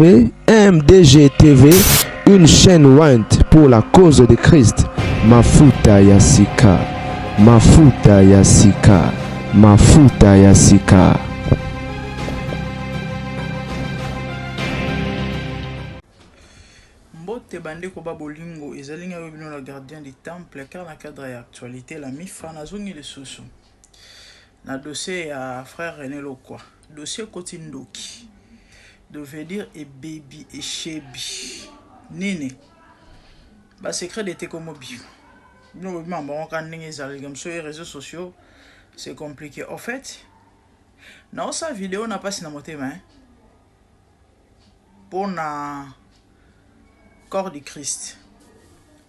MDG TV, une chaîne ointe pour la cause de Christ. Mafuta ya sika, mafuta ya sika, mafuta ya sika. Mbote bandeko ba bolingo ezali ngai oyo bino la gardien du temple car na cadre ya actualité la mifa nazongi lisusu na dossier ya frère René Lokwa dossier ekoti ndoki de veut dire ebebi eshebi nini ba secret de tekomobi bino bobima bango kaka ndenge ezalaka mosusu ye réseaux sociaux c'est compliqué en fait naosala video na mpasi na motema hein? mpo na corps du Christ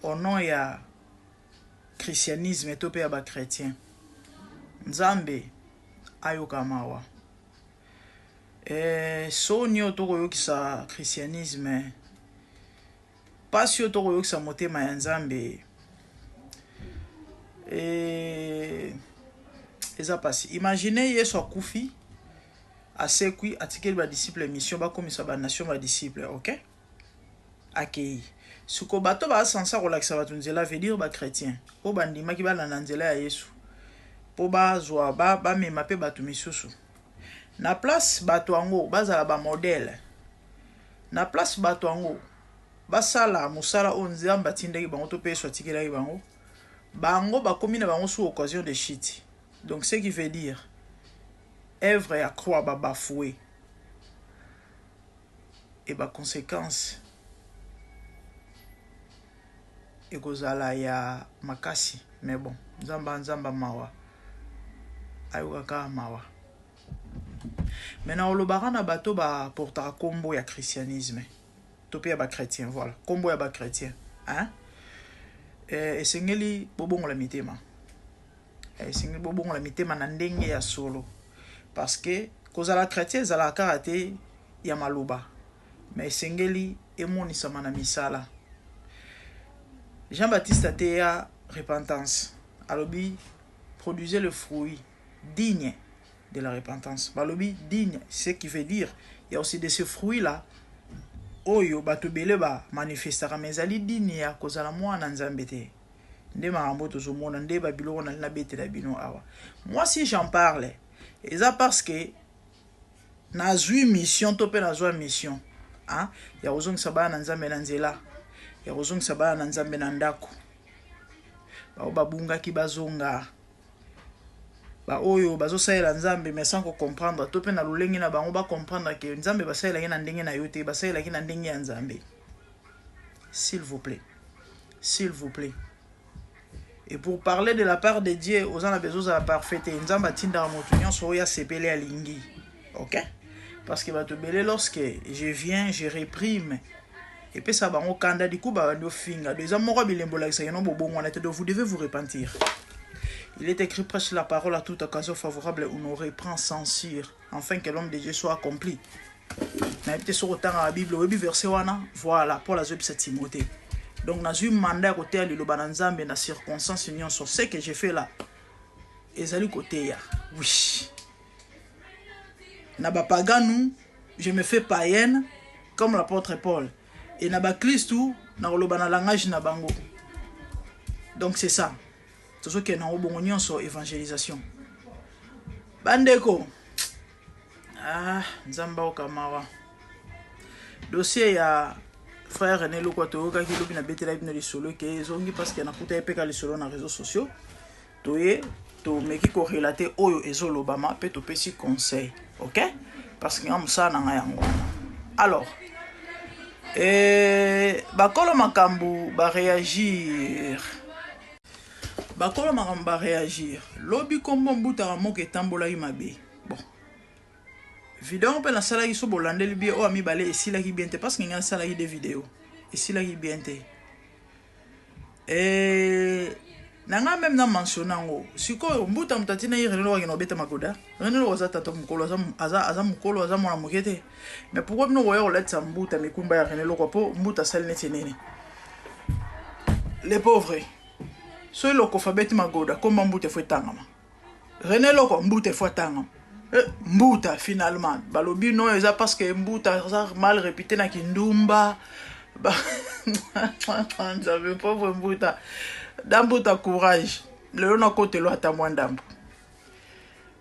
au nom ya christianisme to mpe ya ba chrétien nzambe ayoka mawa e, soni oyo tokoyokisa christianisme mpasi oyo tokoyokisa motema ya nzambe e, eza mpasi imagine yesu akufi asekwi atikeli badisciple mission bakomisa banation badisciple ok Akeyi. Sikoyo bato ba sensa kolakisa bato nzela veut dire ba chretiens oyo bandimaki balanda nzela ya Yesu po bazwa ba bamema pe bato misusu. Na place bato yango bazala ba modèle, na place bato yango basala mosala oyo Nzambe atindaki bango to pe Yesu atikelaki bango, bango bakomi na bango sous occasion de chute. Donc ce qui veut dire œuvre ya croix ba bafouer. Et ba consequences ekozala ya makasi mais bon nzambe a nzambe mawa ayoka kaka mawa mais na olobaka na bato ba portaka kombo ya christianisme to pe ya ba chrétien voilà kombo ya ba chrétien hein eh, esengeli bobongola mitema eh, esengeli bobongola mitema na ndenge ya solo parce que kozala chrétien ezalaka kaka te ya maloba mais esengeli emonisama na misala. Jean Baptiste ateya repentance alobi produisez le fruit digne de la repentance balobi digne ce qui veut dire il y a aussi de ce fruit là oyo bato ebele ba manifestaka mais ezali digne ya kozala mwana nzambe te nde makambo tozomona nde babiloko nali nabetela bino awa moi si j'en parle eza parce que Nazui mission to pe nazua mission ah, ya kozongisa bana na Nzambe na nzela, ya kozongisa bana na Nzambe na ndako. Baoyo babungaki bazonga, baoyo bazosalela Nzambe mais sans ko comprendre to pe na lolenge na bango ba comprendre que Nzambe basalelaki na ndenge na yo te, basalelaki na ndenge ya Nzambe. S'il vous plaît, s'il vous plaît. Et pour parler de la part de Dieu, oza na besoin ozala parfait te. Nzambe atindaka moto nyonso oyo asepeli alingi. Ok? Parce que bato ebele lorsque je viens, je réprime. epesa bango kanda du coup babandi ofinga donc eza moko ya bilembo olakisaka no bobongwana te donc vous devez vous repentir il est écrit prêche la parole à toute occasion favorable ou nous reprend censure afin que l'homme de Dieu soit accompli nayebi te soki otangaka bible oyebi verset wana voilà paul azoyebisa timothée donc nazwi mandat ya koteya liloba na nzambe na circonstance nyonso ce que je fais là ezali koteya oui na bapaganu je me fais païenne comme l'apôtre paul et na baklistu nakoloba na langage na bango donc c'est ça tozokende yango bongo nyonso évangélisation bandeko Ah, nzambe aoka mawa. Dossier ya frère René Lokwa toyokaki lobi nabetelaki bino lisolo ke ezongi parce que nakuta ye peka lisolo na réseaux sociaux. Toye tomeki korelate oyo ezolobama mpe topesi conseil ok parce que nga mosala na ngai yango wana alors eh, bakolo makambo baréagir bakolo makambo baréagir lobi nkombo mbutaka moko etambolaki mabe bon video yango mpe nasalaki so bolandeli bien oyo ya mibale esilaki bien te parce que ngai nasalaki de video esilaki bien te e na ngai meme na mentionne yango sikoyo mbuta moto atina ye rene lokakende kobeta magoda rene loko aza tata mokolo aza, aza, aza mokolo aza mwana moke te mais pourkui bino koya kolatisa mbuta mikumba ya rene lokwa mpo mbuta asali neti nini le pauvre soki lokofa abeti magoda komba mbuta efo etangama Rene Loko mbuta efo atanga. Eh, mbuta finalement balobi non, eza parce que mbuta aza mal réputé na kindumba. Nzambe, pauvre mbuta da mbuta, courage. Lelo nakotelo ata mwa ndambo.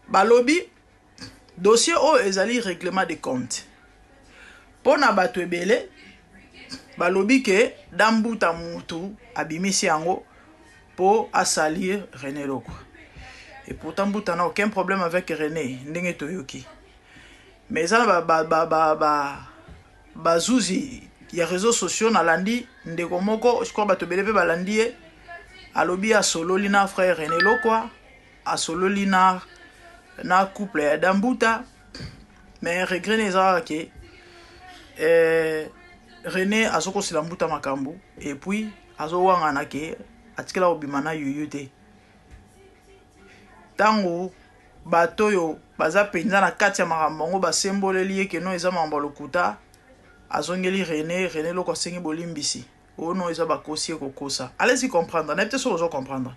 Balobi dossier oyo ezali règlement de compte mpo na bato ebele. Balobi ke dambuta mutu abimisi yango mpo asalir René Lokwa, et pourtant mbuta na aucun problème avec René, ndenge toyoki. Mais eza na bazuzi ya réseaux sociaux. Nalandi ndeko moko, je crois bato ebele mpe balandi ye, alobi asololi na frère René Lokwa, asololi na couple ya dambuta. Mais regret na eza kaka ke René azokosela mbuta makambo et puis azowangana ke atikala kobima na yuyu te. Ntango bato oyo baza mpenza na kati ya makambo yango basemboleli ye ke no, eza makambo ya lokuta, azongeli René. René Loko asengi bolimbisi oyo no eza bakosi ye kokosa. Allez-y comprendre, nayebi te soki ozo comprendre.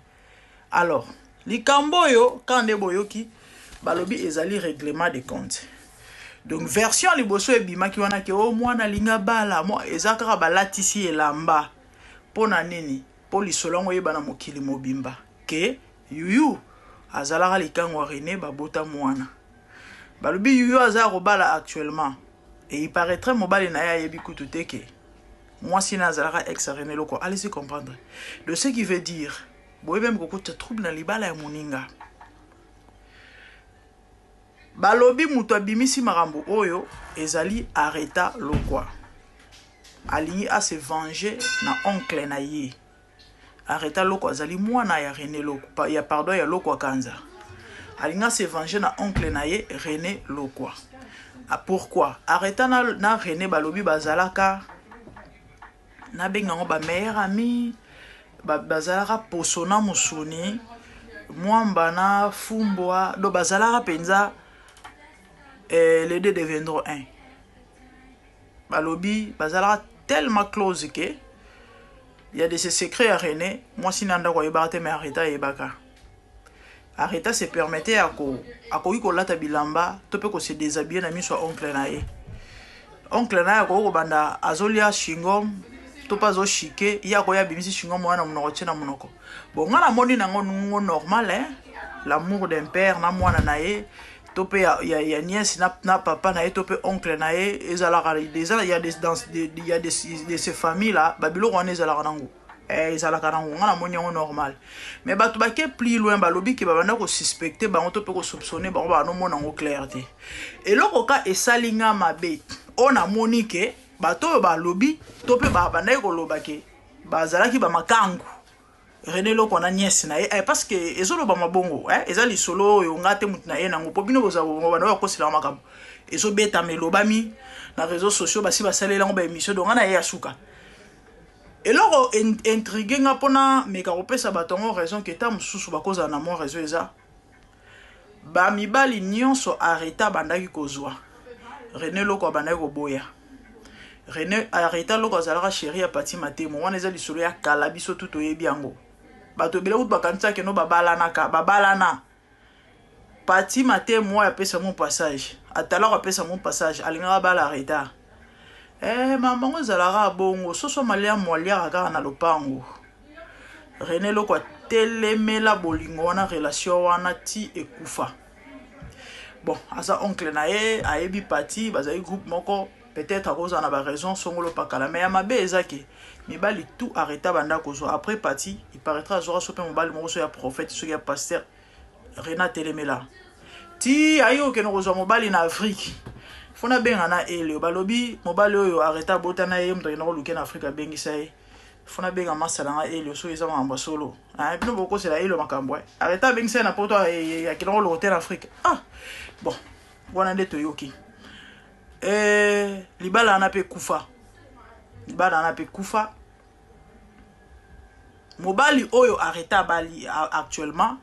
Alors likambo oyo kaka nde boyoki, balobi ezali règlement de compte. Donc version ya liboso ebimaki wana ke o mwana alingi bala mwa, eza kaka balatisi elamba. Mpo na nini? Mpo lisolo yango oyeba na mokili mobimba ke yuyu azalaka likango ya René, babota mwana. Balobi yuyu aza ya kobala actuellement et il paraîtrait mobali na ye ayebi kutu te ke mwasi na azalaka ex ya René Loko. Allez-y comprendre. De ce qui veut dire, boyebi meme kokuta trouble na libala ya moninga. Balobi moto abimisi makambo oyo ezali Areta Lokwa, alingi ase venger na oncle na ye. Areta Lokwa azali mwana ya René Lokwa, ya, pardon, ya Lokwa Kanza. Alingi ase venger na oncle na ye René Lokwa. Ah, pourquoi Areta na René? Balobi bazalaka, nabenga yango bameilleur ami, bazalaka poso na mosuni, mwamba na fumbwa. Donc bazalaka mpenza les deux deviendront un. Balobi bazalaka tellement close ke ya de ces secrets ya René, mwasi na ndako ayebaka te, mais Areta ayebaka. Areta se permettait ya akoki kolata bilamba to mpe kose déshabiller na miso ya oncle na ye. Oncle na ye akoki kobanda azolia chewing-gum to mpe azoshike ye, akoya abimisi chewing-gum wana na monoko, tie na monoko. Bon, nga namoni nango nungo normal, hein? L'amour d'un père na mwana na ye to mpe ya nièce na papa na ye to mpe oncle na ye ezalaka déjà. Ya des, dans, de, ya des, de ces familles là, babiloko wana ezalaka nango, ezalaka nango. Nga namoni yango normal, mais bato bake plus loin, balobi ke babanda kosuspecte bango to mpe kosoupçonne bango, banomona yango clair te. Eloko ka esali nga mabe oyo namoni ke bato oyo balobi to mpe babandaki koloba ke bazalaki bamakangu René Loko na nièce na ye, parce que ezolobama bongo, eza lisolo oyo nga te mutu na ye nango, mpo bino bozala banda bakoselaka makambo ezobetama, elobami na réseaux sociaux, basi basaleli yango baémission. Donc nga na ye ya suka, eloko intrigue nga mpona meka kopesa bato yango raison ke ta mosusu bakozala na mwa raison, eza bamibali nyonso Areta bandaki kozwa, René Loko abandaki koboya. René, Areta Loko azalaka chéri ya Pati Matemo. Wana eza lisolo ya kala, biso tu toyebi yango. Bato ebele kutu bakanisaki no babalanaka, babalana. Pati Matemo oyo apesa mo passage, atalaka apesa mo passage, alingaka bala Areta. Mama ngo ezalaka bongo, soso maliamu aliaka kaka na lopango. René Loko atelemela bolingo wana, relation wana ti ekufa. Bon, aza oncle na ye, ayebi Pati, bazali groupe moko, peut-être akozala na baraison songolo pakala. Mais ya mabe eza ke mibali tout Areta banda kozwa après Pati, il paraîtra azwaka so mpe mobali moko so ya prophète, soki ya pasteur, René atelemela ti ayi kokende kozwa mobali na Afrique. Fo nabenga na Elio. Balobi mobali oyo Areta abotana ye, moto akenda koluke na Afrique, abengisa ye. Fo nabenga masala nga Elio soki eza makambo ya solo. Bino bokosela Elio makambo. Areta abengisa ye na Poto, akenda koluka te na Afrique. Ah bon, wana nde toyoki libala wana mpe kufa, libala wana mpe kufa. Mobali oyo Areta abali actuellement,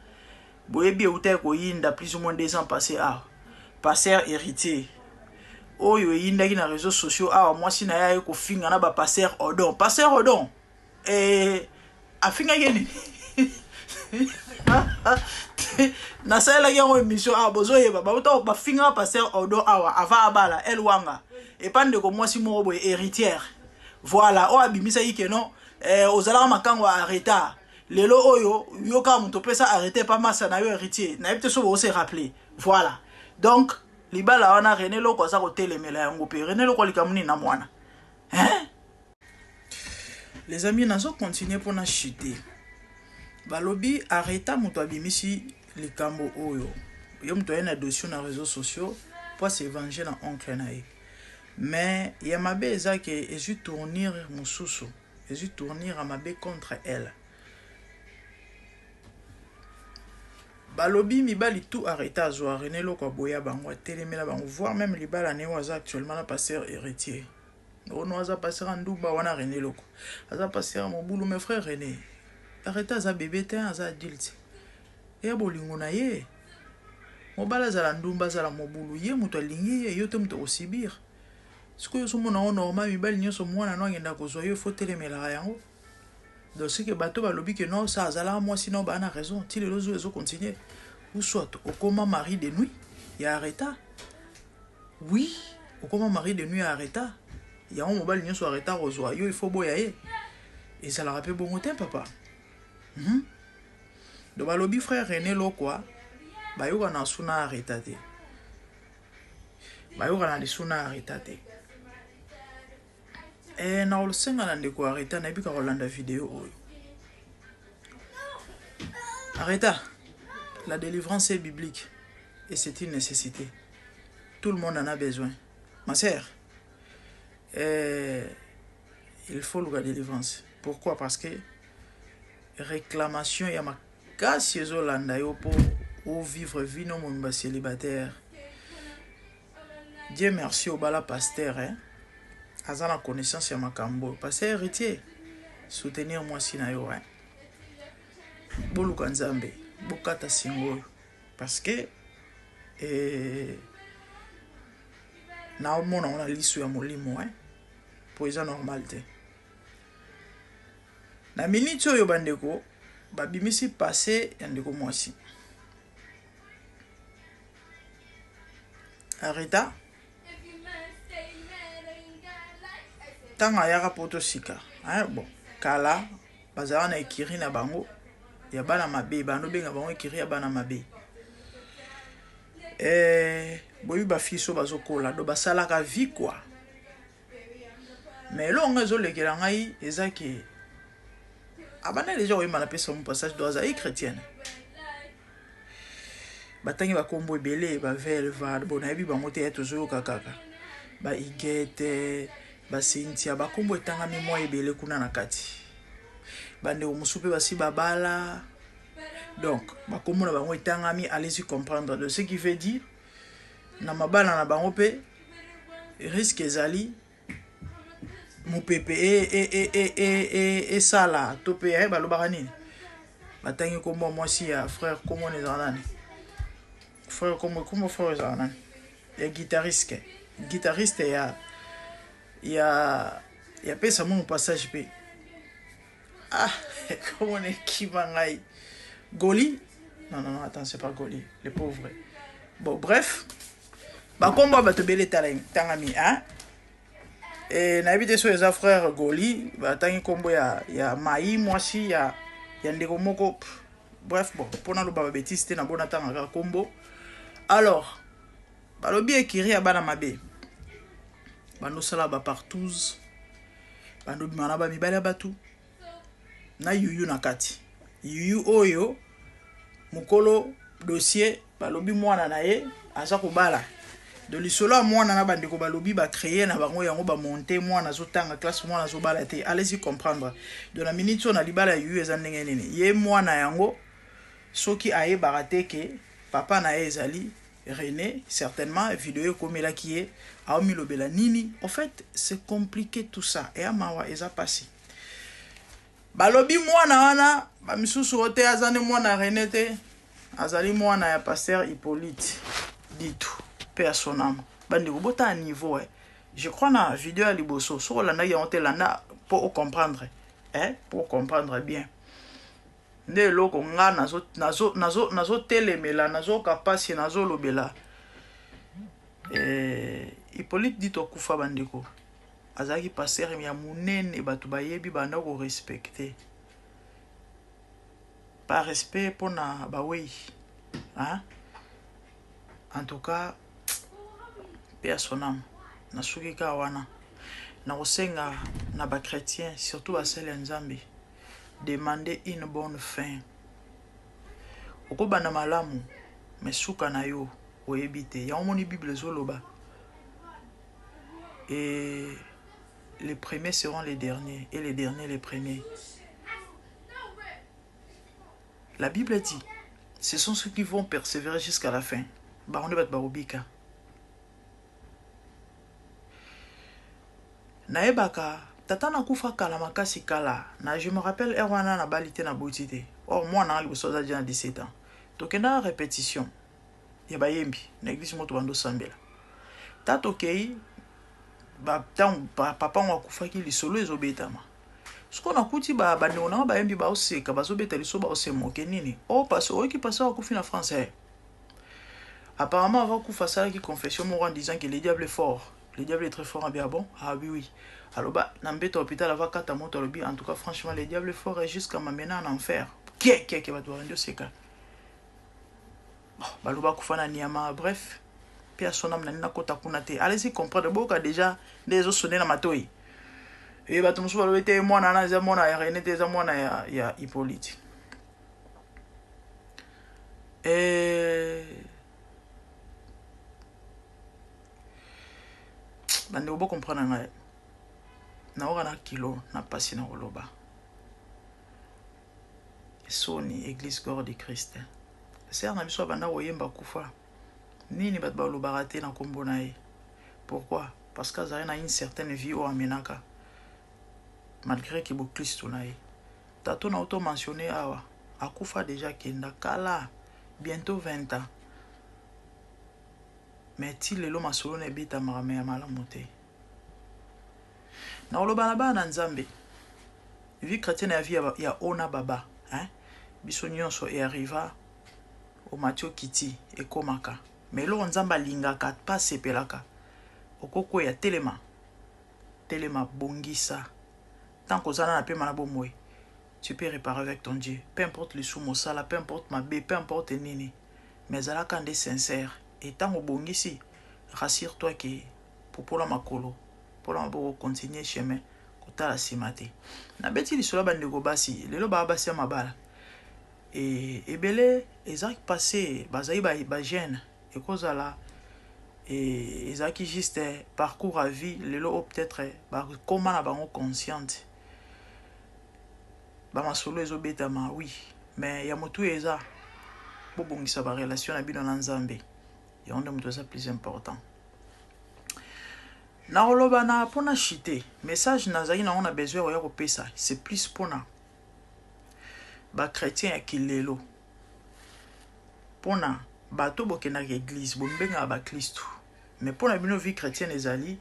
boyebi eutaki koyinda plus ou moins 2 ans passé awa, pasteur Héritier oyo eyindaki na réseaux sociaux awa, mwasi na ye aye kofinga na bapasteur Odon. Pasteur Odon, afingaki nini? Nasalelaki yango émission awa, bozoyeba bauta bafingaka pasteur Odo awa avant abala Elwanga epa ndeko mwasi moko boye héritière. Voilà, oyo abimisaki ke non, ozalaka makango ya Areta, lelo oyo yo kaka moto opesa arrêté epa masa na yo héritier. Nayebi te so bose rappeler. Voilà, donc libala wana, René Loko aza kotelemela yango. Mpe René Loko alikambo nini na mwana, hein? Les amis, nazo continuer mpona chute. Balobi Areta moto abimisi likambo oyo, ye moto aye na dossier na réseaux sociaux mpo ase venger na oncle na ye. Mais ya mabe eza ke ezwi tournure mosusu, ezwi tournure ya mabe contre elle. Balobi mibali tout Areta azwa, René Loko aboya bango, atelemela bango, voire même libala na ye oyo aza actuellement na pasteur Héritier. Ono aza pasteur ya ndumba wana, René Loko aza pasteur ya mobulu. Mais frère René, Areta aza bébé te, aza adulte. Eya bolingo na ye, mobali azala ndumba, azala mobulu, ye moto alingi ye, yo te moto akosibir. Sikoyo ozomona ngo normal, mibali nyonso mwana no akenda kozwa yo, faut telemelaka yango. Donc ce que bato balobi ke non, sa azalaka mwasi nao, baa na raison. Ti lelo zo ezocontinue, ou soit okoma mari de nuit ya Areta. Oui, okoma mari de nuit ya Areta, yango mobali nyonso Areta kozwa yo, il faut boya ye. Ezalaka mpe bongo te, papa. Donc balobi frère René Lokwa bayokana suna Areta te, bayokana lisu na Areta te. Na kosenga na ndeko Areta, nayebi kaka kolanda video oyo. Areta, la délivrance est biblique et c'est une nécessité, tout le monde en a besoin. Ma sœur, il faut luka délivrance. Pourquoi? Parce que réclamation ya makasi ezolanda yo mpo ovivre vie no mobimba célibataire. Dieu merci, obala pasteur, hein? Aza na connaissance ya makambo. Pasteur Héritier, soutenir mwasi na yo, hein? Boluka Nzambe, bokata singo oyo, parce que naomona ngo na liso ya molimo, hein? Po eza normal te. Na miniti oyo, bandeko, babimisi passé ya ndeko mwasi Areta ntango ayaka poto sika. Bon, kala bazalaka na écurie na bango ya bana mabe, banobenga bango écurie ya bana mabe. Boyebi bafils oyo bazokola, do basalaka vie quoi. Mais eloko ngai ezolekela ngai eza ke abanda déjà koyemba na pesa mo passage, do azali chrétienne. Batangi bakombo ebele, bavelva, bon, nayebi bango te, ya tozoyoka kaka baigete, basintia, bakombo etangami mwa ebele kuna na kati. Bandeko mosusu mpe basi babala, donc bakombo na bango etangami. Allez-y comprendre. De ce qui veut dire, na mabala na bango mpe risque ezali, mopepe esala to mpe balobaka nini. Batangi kombo mwasi ya frère, kombo na ezala nani? Frère, kombo frère ezala nani? Ya guitariste ya pesa mo passage mpe. Ah, comment on ekima ngai, Goli? Non, non, non, attends, c'est pas Goli, les pauvres. Bon, bref, bakombo ya bato ebele etangami, hein? Nayebi te so eza frère Goli. Batangi nkombo ya mai mwasi ya ndeko moko. Bref, bon, mpona aloba babêtises te, nabona ntanga kaka nkombo. Alors balobi écurie ya bana mabe, bandosala bapartouze, bandobima na bamibali ya bato na yuyu na kati. Yuyu oyo mokolo dossier, balobi mwana na ye aza kobala. De lisolo ya mwana na bandeko, balobi bacréer na bango yango, bamonte mwana azotanga classe, mwana azobala te. Allez-y comprendre. Donc na minute oyo, na libala ya yuyu eza ndenge nini? Ye mwana yango, soki ayebaka te ke papa na ye ezali René, certainement video ekomelaki ye, aomilobela nini? En fait, c'est compliqué tout ça. Eya mawa, eza pasi. Balobi mwana wana, bamisusu oyo te, aza nde mwana René te, azali mwana ya pasteur Hippolyte Ditu, mpe ya sonama. Bandeko, botala niveau, eh. Je crois na video ya liboso, soki olandaki yango te, landa mpo ocomprendre, eh? Mpo ocomprendre bien. Nde eloko nga nazotelemela, nazoyoka mpasi, nazolobela. Hippolyte Dito akufa bandeko, azalaki pasteur ya monene, bato bayebi banda korespecte par respect mpona bawei, hein? En tout cas, paix à son âme. Nasuki kaka wana. Nakosenga na bachrétien, surtout basali ya Nzambe, demander une bonne fin. Okobanda malamu, mais suka na yo oyebi te. Yango moni Bible ezoloba: "Et les premiers seront les derniers et les derniers les premiers." La Bible dit: ce sont ceux qui vont persévérer jusqu'à la fin, bango nde bato bakobika. Nayebaka tata nakufa kala makasi, kala na, je me rappelle, heure wana nabali te, naboti te. Or mwana nga liboso aza dia na 17 ans. Tokendaka répétition ya bayembi na église moko tobanda osambela. Ta tokei, ntango papa ngo akufaki, lisolo ezobetama. Sikoyo nakuti bandeko nanga bayembi baoseka, bazobeta liso, baosemoke nini. O parce oyoki pasteur akufi na français. Apparemment, avant kufa, asalaki confession moko en disant que le diable est fort, le diable est très fort. Abi ah bon? Ah oui. Aloba na mbeto hôpital, ava kata moto, alobi: "En tout cas, franchement, le diable est fort et jusqu'à m'amener en enfer." Kiekeke, bato babandi oseka. Bon, baloba akufa na niama. Bref, paix à son âme. Nani nakota kuna te, allez-y comprendre. Boyoka déjà nde ezosone na matoi. E bato mosusu balobi te mwana wana eza mwana ya René te, eza mwana ya Hippolyte. Bandeko, bocomprendre ngai, naoka na kilo na mpasi na koloba. Soni, église Corps de Christ, sœur na biso abanda koyemba kufa nini, bato balobaka te na nkombo na ye. Pourquoi? Parce que azalaki na une certaine vie oyo amenaka malgré ke boklisto na ye. Tato na auto mentionné awa akufa déjà, kenda kala, bientôt 20 ans, mais ti lelo masolo na ebetamaka me ya malamu te. Na koloba na bana na Nzambe, vie chrétienne ya vie ya ona baba, hein? Biso nyonso earriva, omati, okiti, ekomaka. Mais eloko Nzambe alingaka mpe asepelaka, okokweya, telema, telema, bongisa. Tant kozala na pema na bomoi, tu peux réparer avec ton Dieu, peu importe lisumu osala, peu importe mabe, peu importe nini, mais ezalaka nde sincère. Et ntango obongisi, rassure toi ke popola makolo, mpola maboko, continue chemin, kotala nsima te. Nabeti lisolo ya bandeko basi. Lelo baa basi ya mabala e, ebele ezalaki passé, bazali bajeune, ekozala ezalaki juste parcours à vie. Lelo oyo peut-être bakóma na bango consciente, bamasolo ezobetama, oui, mais ya motu eza bobongisa barelation na bino na Nzambe. Yango nde moto eza plus important. Nakoloba na mpona chite message nazalaki nango na besoin oya kopesa, c'est plus mpona bachrétien ya kilelo, mpona bato bokendaka église, bomibengaka baklistu, mais mpona bino vie chrétienne ezali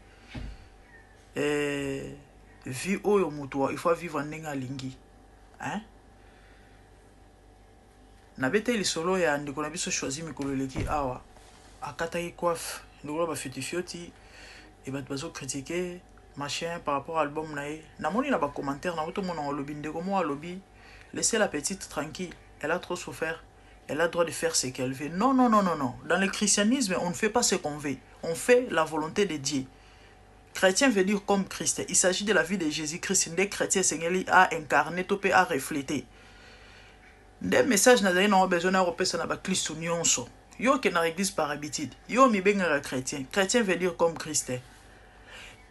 vie oyo moto il faut vivre ndenge alingi, hein? Nabeteli lisolo ya ndeko na biso Choisi mikolo eleki awa, akataki coiffe ndeko bafiotifioti e bato bazocritiquer machin par rapport à album na ye. Namoni na bacommentaire nango, tomona alobi, ndeko moko alobi: "Laissez la petite tranquille, elle a trop souffert, elle a droit de faire ce qu'elle veut." Non, non, non, non, non. Dans le christianisme, on ne fait pas ce qu'on veut, on fait la volonté de Dieu. Chrétien veut dire comme Christ. Il s'agit de la vie de Jésus-Christ nde chrétien esengeli a incarné to mpe a reflété. Nde message nazali nango besoin na kopesa na baklisto nyonso. Yo okendaka église par habitude, yo mibengaka chrétien. Chrétien veut dire comme Christ.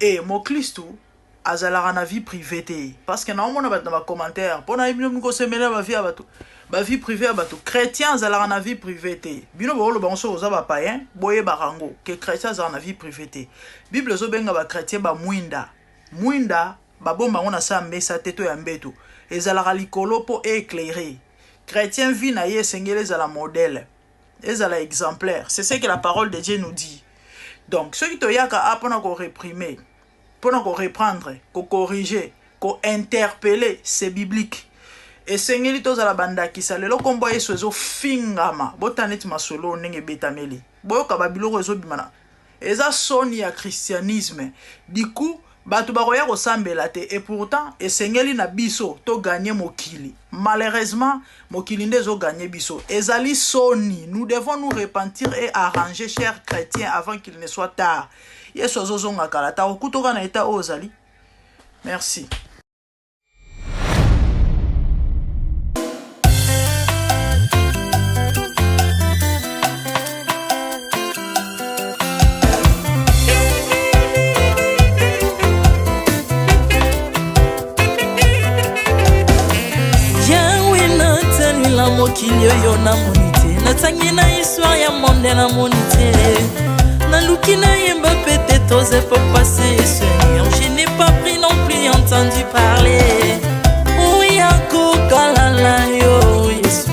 E moklistu azalaka na vie privée te, parce que naomona bato na bacommentaire mpo na bino mikosemela bavie ya bato, bavie privée ya bato. Chrétien azalaka na vie privée te. Bino booloba ngo soki oza bapayen, boyebaka yango ke chrétien azalaka na vie privée te. Bible ezobenga bachrétien bamwinda. Mwinda babomba yango na sa ya mesa te to ya mbeto, ezalaka likolo mpo éclairé. Chrétien, vie na ye esengeli ezala modèle, ezala exemplaire. C'est ce que la parole de Dieu nous dit. Donc soki toyaka a mpona koréprimer, mpona koreprendre, kocorriger, kointerpeller, c'est biblique. Esengeli tozala bandakisa. Lelo nkombo ya Yesu ezofingama. Botala neti masolo ndenge ebetameli. Boyoka babiloko ezobima na eza soni ya christianisme. Du coup bato bakoya kosambela te, et pourtant esengeli na biso togagner mokili. Malheureusement mokili nde ezogagner biso. Ezali soni. Nous devons nous repentir et arranger, chers chrétiens, avant qu'il ne soit tard. Yesu azozonga kala ta okutoka na eta oyo ozali. Merci. Yawe, natalela mokili oyo, namoni te. Natangi na histoire ya monde, namoni te. Naluki nayemba peut-être aux époques passées, Seigneur, je n'ai pas pris non plus entendu parler oya kokalala yo, Yesu.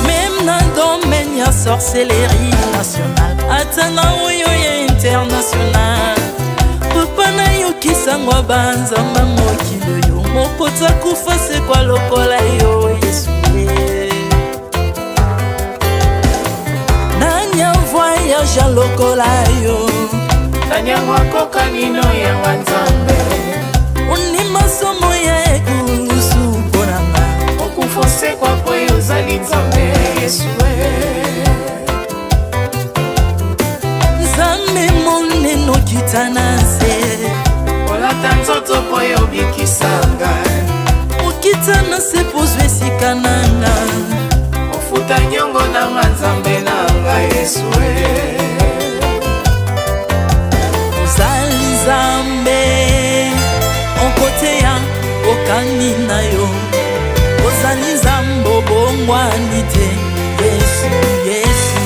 Même na domaine ya sorcellerie nationale, ata na oyo ya international, papa, nayokisango banzamba mokili oyo moko takufa sekwa lokola yo, Yesu. Nani avoyagea lokola yo? Nani yango akokani no yanga Nzambe? Ondima somo ya ekulusu mpo na nga. Okufa, osekwa po yo ozali Nzambe, Yesu. Nzambe monene, okita na nse. Olata nzoto po yo obikisa ngai. Okita na se po ozwa esika na nga. Ofuta niongo na nga, Nzambe na ngai, Yesu. Ozali Nzambe okoteya okani na yo. Ozali Nzambe obongwani te, Yesu, Yesu.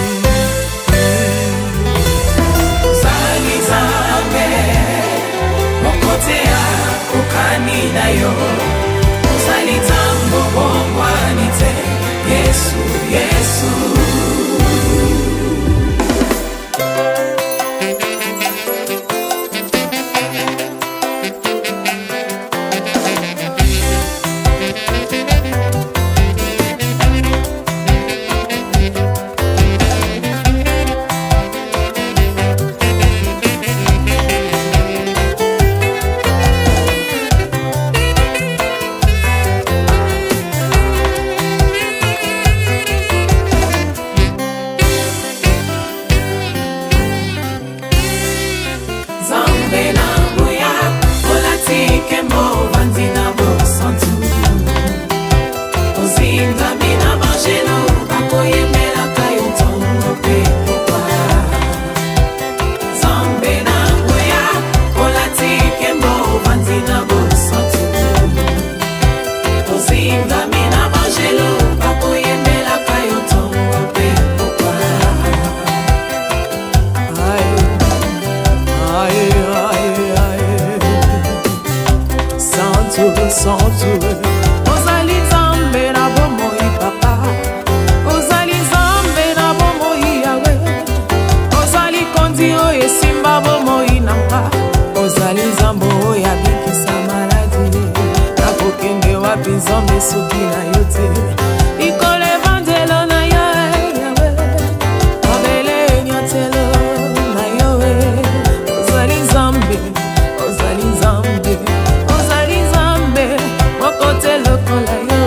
Ozali Nzambe okoteya kokani na yo. Ozali Nzambe obongwani te, Yesu, Yesu. Nzambe na nguya, olati nkembo, ovandi na bosantu. Ozingami na bangelo, bakoyembelaka yo ntongo mpe pokwa. Nzambe na nguya, olati nkembo, ovandi na bosantu. Ozingami na bangelo, bakoyembelaka yo ntongo mpe pokwa. Aïe, aïe, aïe, aïe. Santu, santu. Ozali Nzambe na bomoi, papa. Ozali Nzambe na bomoi, Yawe. Ozali kondi oyo esimba bomoi na nga. Ozali Nzambe oyo abikisa maladi. Nakokende wapi, Nzambe, soki na yo te? Likolo evandelo na yo, Yawe. Mabele enyatelo na yo. Ozali Nzambe, ozali Nzambe, ozali Nzambe moko te lokola yo.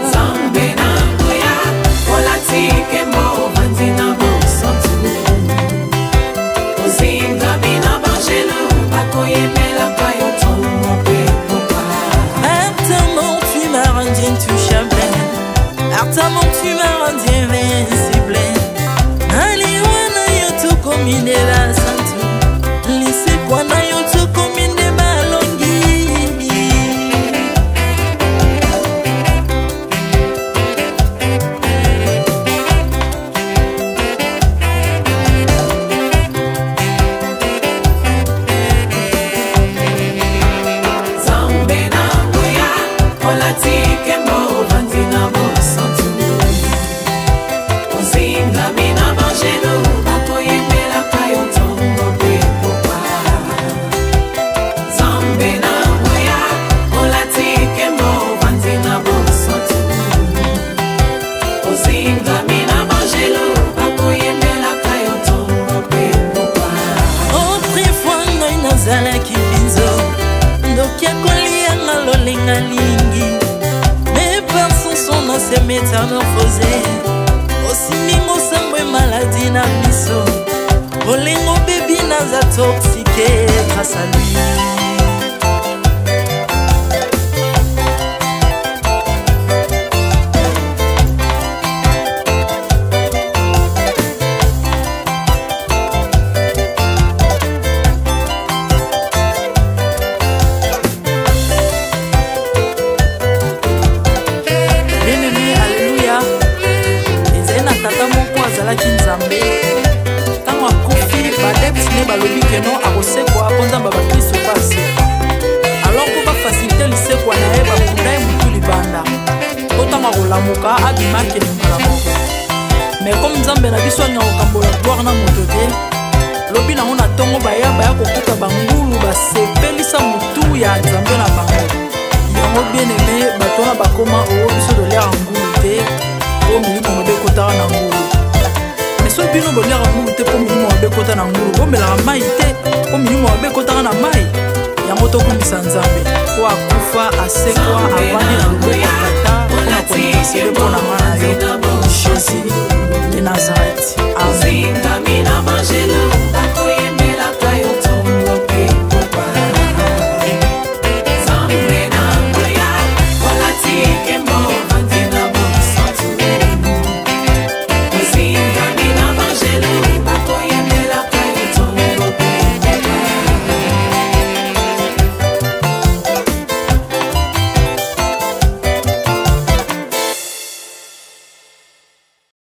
Nzambe na nguya, olati nkembo, ovandi na bosantu. Ozingami na bangelo, bakoyembelaka yo ntongo mpe pokwa. Par ta mort, tu m'as rendu intouchable. Par ta mort, tu m'as rendu invincible. Naliwa na yo tokomi nde basantu. Lisekwa na yo tokomi nde balongi. Nzambe na nguya, olati nkembo, ovandi na bosantu. Makoki ya kolianga lolenga lingi. Mais par son son ancien métamorphosé. Osimbi mosambo e maladi na biso. Bolingo bebi naza toxique grâce à lui. Bien-aimé, alléluia. Ezali na tata moko azalaki nzambe. Ntango akufi, baadepte ne balobi keno akosekwa mpo nzambe ya bakristo mpe asekwa. Alors mpo bafacilite lisekwa na ye, bakunda ye motu libanda mpo ntango akolamuka abima akende mbala moko. Mais comme nzambe na biso alingaka kokambola gloire na moto te, lobi nango na ntongo baya baya kokuta bangulu basepelisa motu ya nzambe na bango. Yango bien aimé, bato wana bakoma oo biso toliaka ngulu te mpo milimo mabe ekotaka na ngulu. Mais soki bino boliaka ngulu te mpo milimo mabe ekota na ngulu, bomelaka mai te mpo milimo mabe ekotaka na mai. Yango tokumbisa nzambe po akufa asekwa avandi na loboko ya tata mpona kointercede mpo na nga na yo.